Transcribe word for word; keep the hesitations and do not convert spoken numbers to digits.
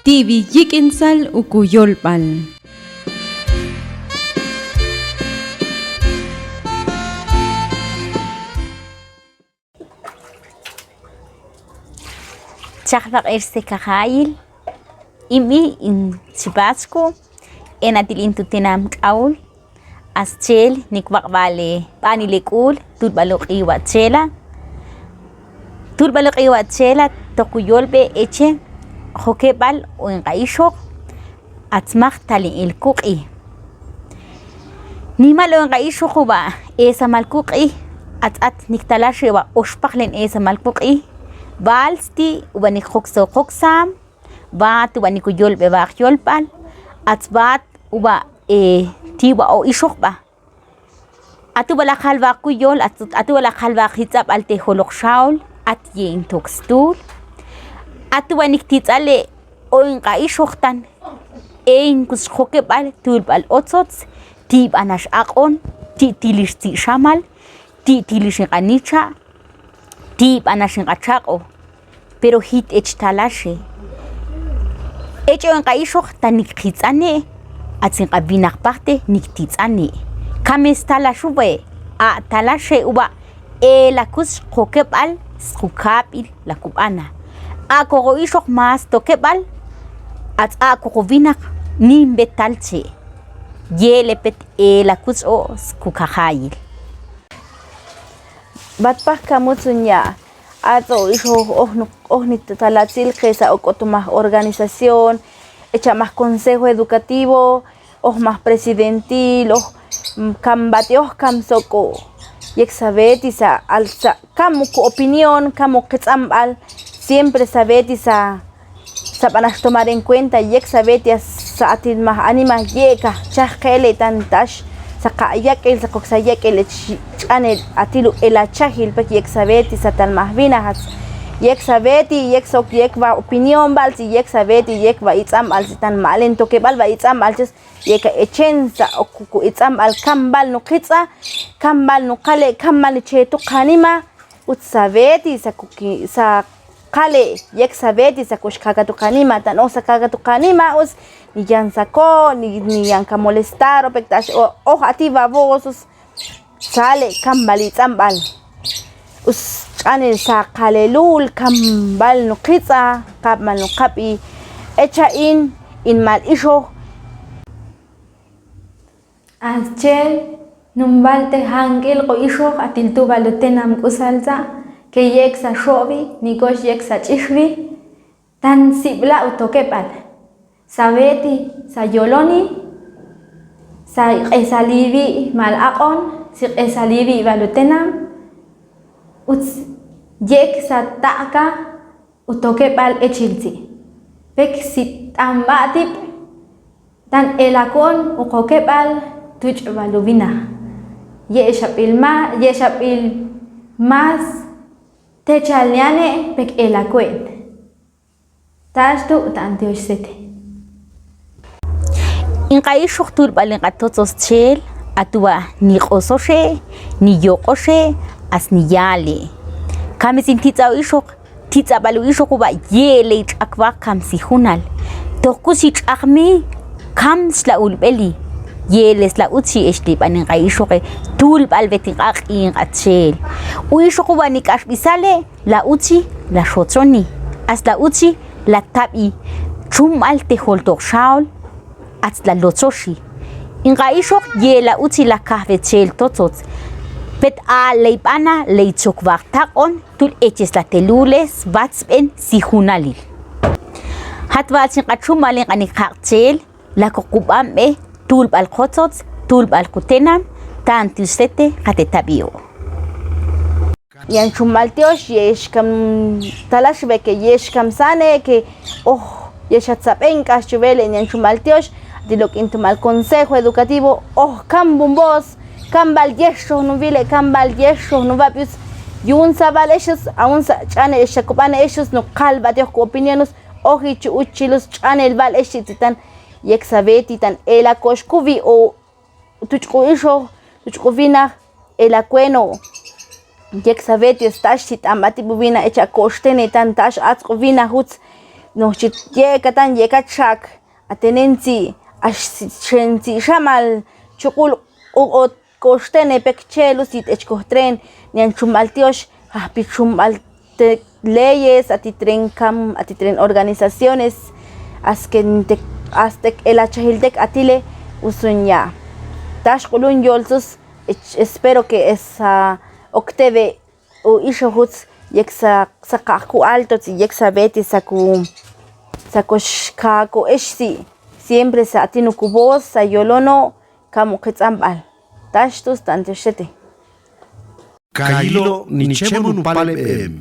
Ti'wi yik'in sal uku yolb'al. Chaxlb'aq'ex se kajayil, inb'i in Chipaxku, enatil in tu tinam k'aul, a Schel, nik waq'b'al b'anil k'ul, tulb'al oq'i wa' Schela. Tulb'al oq'i wa' Schela, toq ku yolb'e eche jokeb'al oinq'a ixoq, a tzmaj tal in el kuq'i. Nimal oinq'a ixoq uba e samal kuq'i, a tz'at nik talaxe uba oxpaqlen e samal kuq'i, b'al sti' uba nik jokso joksam, b'at uba nik ku yolb'e b'aj yolb'al, a tzb'at uba e ti' uba o ixoq b'a. A tu' b'al a jalwaq kuyol, a tu' b'al a jalwaq jitz'ab'al te joloq xaol, a ti' ye in tok stuul. A tu' b'al nik titz'ale oinq'a ixoq tan e in kus jokeb'al tulb'al otsots, ti' b'anax aq'on, ti' tilix tzi' xamal, ti' tilix inq'a nicha', ti' b'anax inq'a chaq'o. Pero jit ech talaxe. Ech oinq'a ixoq ta nik jitz'ane, a tzin q'a winaq pajte nik titz'ane. Kame stalax ube, a talaxe uba e la kus jokeb'al sku kab'il la ku b'ana. A koqo ixoq mas tokeb'al, a tz'a koqo winaq nim b'etal che. Yele pet e la kus o sku kajayil. Bat paj kamutz un ya', a tz'o ixoq oj nu-, oj ni talatsil qe sa' ok k'otumaj organización, echa' maj consejo educativo, oj maj presidentil, oj, mm, kam b'ati oj kam sok' yek' sab'eti sa' al sa' kam ok opinión, kam ok tz'amb'al, siempre sab'eti sa' sa' b'anax tomar en cuenta yek' sab'eti sa' atil maj anima yek' a chaj q'ele tan tax sa' qa' yek'il sa' qok sa' yek'il ech ch'anel atil u el a chajil pek yek' sab'eti sa' tal maj winaq ats yek' sab'eti yek' sok yek' b'a opinión b'al tzi yek' sab'eti yek' b'a itz'amb'al tzi tan ma'len tokeb'al b'a itz'amb'al tzi yek' a echen sa' ok ku itz'amb'al kam b'al nu qitza kam b'al nu qale kam b'al ni che tu qanima. Utz sab'eti sa' ku ki sa' qale yek' sab'eti sa' kux kaka tu qanima tan oj sa' kaka tu qanima utz ni yan sa' ko ni yan ka molestar o pek tax oj ati b'a voz utz sale kam b'al itz'amb'al. Utz ch'anel sa' qalelul kam b'al nu qitza qab' b'al nu qab'i echa' in in mal ixoj. A Schel, numb'al te jank'il q'o ixoj atil tu' b'al u tenam k'usal tza ke yek' sa' xo'wi ni kox yek' sa' ch'ixwi tan sib'la' u tokeb'al. Sab'eti sa' yoloni, sa' q'esaliwi' mal aq'on, si q'esaliwi' b'al u tenam, utz yek' sa' taq'ka u tokeb'al echil tzi'. Pek si t'anb'a' tib' tan elakon u qokeb'al tuch'b'al u winaq. Ye'xab'il ma ye'xab'il mas techal niane' pek elakoen. Tax tu' ta Antiox Sete. Inq'a ixoq tulb'al inq'a totzos chel a tu' b'a ni q'osoxe' ni yoq'oxe' as ni yale'. Kami tzin titz'a u ixoq titz'ab'al u ixoq u b'a ye'le' i ch'akb'aq kam si junal. Toq kusi ch'aqmi kam sla ulb'eli. Ye'le' sla utzi ex li b'an inq'a ixoqe tulb'al b'et inq'a q'i inq'a chel. U ixoq u b'a ni k'ax b'isale' la utzi la xotzoni. As la utzi la tab'i chumb'al te joltoq xaol. Atz la lotzoxi. Inq'a ixoq ye la utzi la kajb'e chel totzots. Pet a ley b'ana ley chokb'aq taq'on tul eches la telules batzb'en si junalil. Jatb'al chin q'achumb'al inq'a nik jaq' chel la koqub'anb'e tulb'al qotzots tulb'al qutenam. Tanti uxtete jate tab'i'o. Yan chumb'al tiox ye'ex kam talaxb'e ke ye'ex kam sane ke oj ye'ex atzab'en k'ax chuwele' yan chumb'al tiox. Atilok in tumal consejo educativo oj kam bumbos kam b'al yexoj nuwile' kam b'al yexoj nuwab'ius. Yu'un sab'al exus aun sa' ch'anel ex akub'an exus nuqal b'atioq ku opinionus oj ichu uchilus ch'anel b'al ex itzitan yek sab'eti tan ela koxkuwi o tuch'q'u ixoj tuch'q'u winaj. Ela kueno yek sab'eti stax si t'anb'atib' uwinaj echa' ko'xtene tan tax atzq'u winaj utz. Noxchi yekatan yekatxak atenentzi axxentzi xamal chukul k'uq'ot koxtene pekchelu si techkojtren nian chumbal tiox jajpi chumbal te leyes atitren kam atitren organizaciones asken te astek elachajiltek atile usun ya tax q'ulun yoltsus. Espero que esa oktewe u ixojuts yek sa saqaqku alto tsi yek sa beti saku sakoxkako exsi siempre sa atinuku voz sa yolono kamu qetz'amb'al. Taxtus tanto xete. Kayilo nichemon upaleb'em.